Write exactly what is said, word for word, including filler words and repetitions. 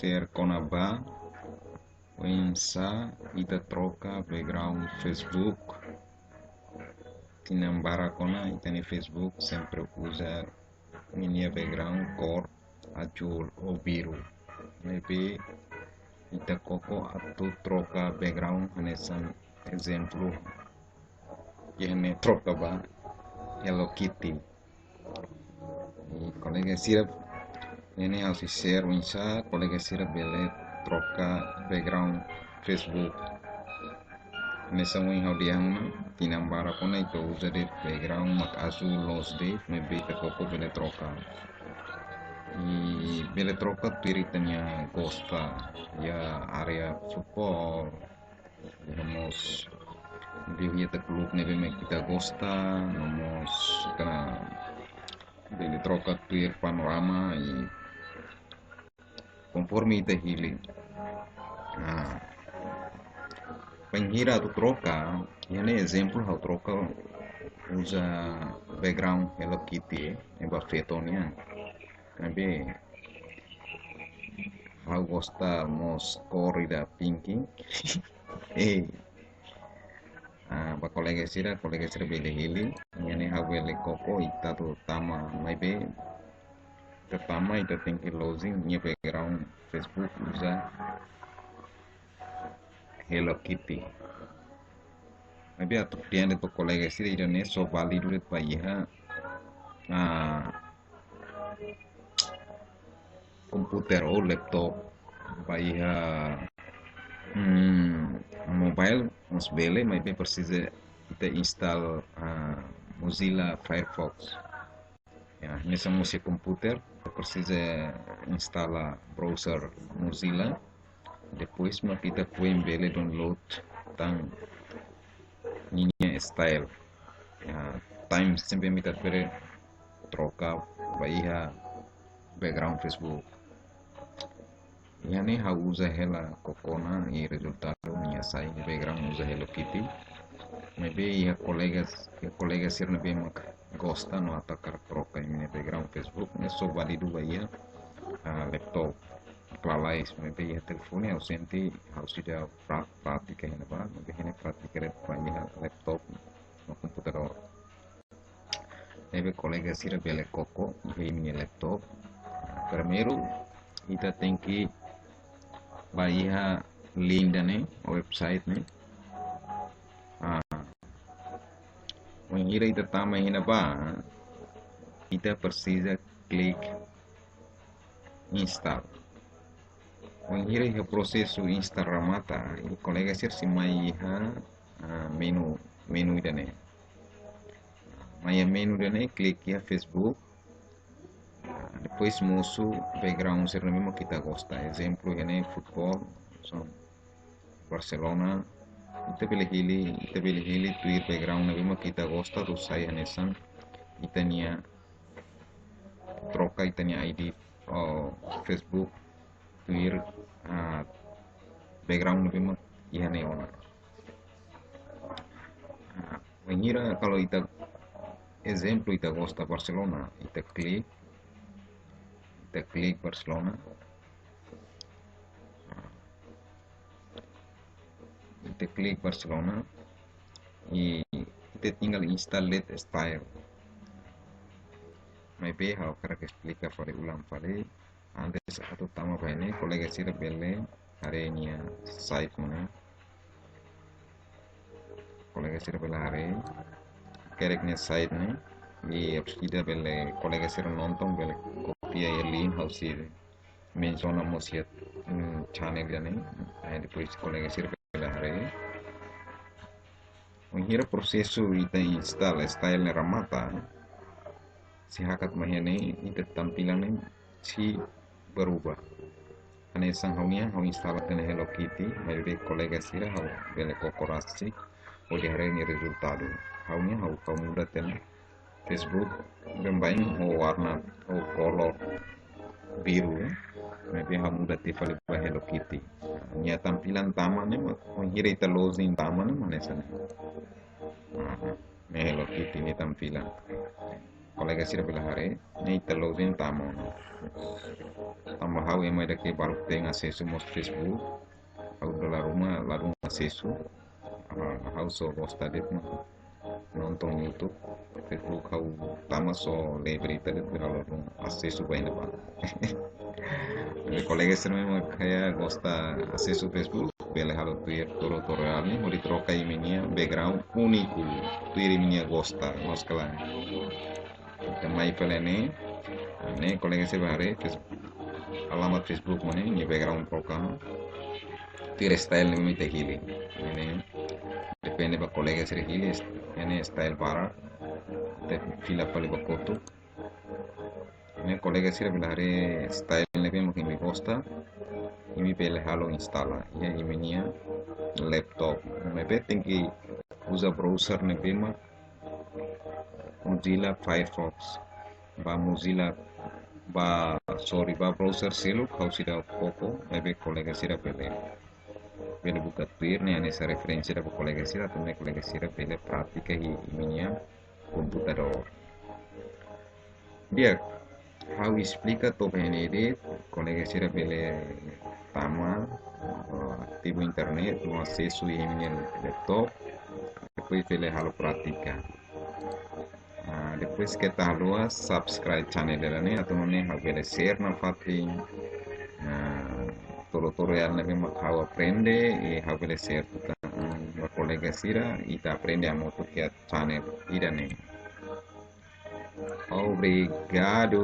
share kona-ba oinsá ita troka background Facebook. Tinan barak ona ita-nia Facebook sempre uza ninia background kór azúl ou biru. Ne'ebé ita koko atu troka background hanesan ezemplu, iha ne'e troka ba Hello Kitty. I kolega sira, ne'e ha'u sei share oinsá kolega sira bele troka background Facebook. Hanesan ohin ha'u dehan ona, tinan barak ona ita uza de'it background mak azúl loos de'it, maibé ita koko bele troka. I bele troka tuir ita-nia gosta, iha área futebol, iha mós, liuliu iha klube ne'ebé mak ita gosta, no mós ita bele troka tuir panorama i konforme ita hili. Ah, bainhira atu troka, iha ne'e ezemplu ha'u troka uza background Hello Kitty, eh, ne'ebé feto nian. Ne'ebé ha'u gosta mós kór ida pink. Eh. Ah, ba kolega sira, kolega sira bele hili. Iha ne'e ha'u bele koko ita atu tama, maibé ita tama ita tenke login iha background Facebook uza Hello Kitty. Maibé atu dehan de'it ba kolega sira, ida-ne'e só válidu de'it ba iha, ah, komputer ou laptop, ba iha, hmm, mobile mós bele, maibé presiza ita install, ah, Mozilla Firefox. Ya, hanesan mós iha komputer, ita presiza instala browser Mozilla. Depois mak ita foin bele download tan ninia style. Ya, time sempre mak ita bele troka ba iha background Facebook. Iha ne'e ha'u uza hela koko ona i rezultadu nia sai background uza Hello Kitty. Maibé iha kolega, iha kolega sira ne'ebé mak gosta no atu hakarak troka ninia background Facebook, ne'e só válidu ba iha, ah, laptop. Lalais, maibé iha telefone ha'u sente, ha'u seidauk pra-, prátika iha ne'ebá, maibé iha ne'e prátika de'it ba iha laptop no komputadór. Ne'ebé kolega sira bele koko iha imi-nia laptop. Primeiru, ita tenke ba iha link ida-ne'e, website ne'e. Ah, bainhira ita tama iha ne'ebá, ita presiza klik install. Bainhira iha prosesu install remata, i kolega sira sei mai iha, ah, menu, menu ida-ne'e. Mai iha menu ida-ne'e, klik iha Facebook. Ah, depois mosu background sira ne'ebé mak ita gosta. Ezemplu, iha ne'e futebol, so, Barcelona. Ita bele hili, ita bele hili tuir background ne'ebé mak ita gosta, atu sai hanesan ita-nia, troka ita-nia I D ou Facebook tuir, ah, background ne'ebé mak iha ne'e ona. Ah, bainhira kalau ita, ezemplu, ita gosta Barcelona, ita klik, ita klik Barcelona. Ita klik Barcelona i ita tinggal install de'it style. Maibé ha'u hakarak esplika fali ulang fali. Antes atu tama ba iha ne'e, kolega sira bele haree nia site mak ne'e. Kolega sira bele haree. Hakerek nia site ne'e. I apps ida bele kolega sira nonton, bele kopia iha link ha'u sei mensiona mós iha, mm, channel ida-ne'e. Eh, depois kolega sira bele haree. Bainhira prosesu ita install style ne'e remata, sei hakat mai iha ne'e, ita tampilan ne'e sei berubah. Hanesan ha'u-nian, ha'u install tiha ona Hello Kitty, maibé kolega sira ha'u bele koko rasik, hodi haree nia rezultadu. Ha'u-nian, ha'u, ha'u muda tiha ona Facebook, baibain ho warna, ho kolór biru, eh. Maibé ha'u muda tiha fali ba Hello Kitty. Nia tampilan tama ne'e, bainhira ita login tama ne'e, hanesan ne'e. Ah, ne'e Hello Kitty nia tampilan. Kolega sira bele haree, ne'e ita login tama ona. Tanba ha'u ema ida ke balu tenke asesu mós Facebook. Ha'u dala ruma ladún asesu. Ah, ha'u só gosta de'it mak nonton YouTube. Facebook ha'u tama só lee berita de'it, ha'u ladún asesu ba iha ne'ebá. Jadi kolega sira ne'ebé mak gosta asesu Facebook, bele halo tuir tutoriál ne'e, hodi troka imi-nia background úniku, tuir imi-nia gosta, maibé klaru. Entaun mai fali ne'e, ne'e kolega sira bele haree, Face-, alamat Facebook mak ne'e, nia background troka. Tuir style ne'ebé mak ita hili. Ne'e, depende ba kolega sira hili, ne'e style barak, ita fila fali ba kotuk. Ne'e kolega sira bele haree style ne'ebé mak imi gosta, imi bele halo instala iha imi-nia laptop. Maibé tenke uza browser ne'ebé mak Mozilla Firefox. Ba Mozilla, ba, sorry, ba browser seluk, ha'u seidauk koko, maibé kolega sira bele, bele buka tuir ne'e, hanesan referénsia ida ba kolega sira, atu nune'e kolega sira bele pratika iha imi-nia komputadór. Di'ak, ha'u esplika to'o iha ne'e de'it, kolega sira bele tama, eh, ativu internet, no asesu iha imi-nia laptop, depois bele halo pratika. Ah, depois keta haluha subscribe channel ida-ne'e, atu nune'e ha'u bele share nafatin, ah, tutoriál ne'ebé mak ha'u aprende, i ha'u bele share tan ba kolega sira, ita aprende hamutuk iha channel ida-ne'e. Obrigadu.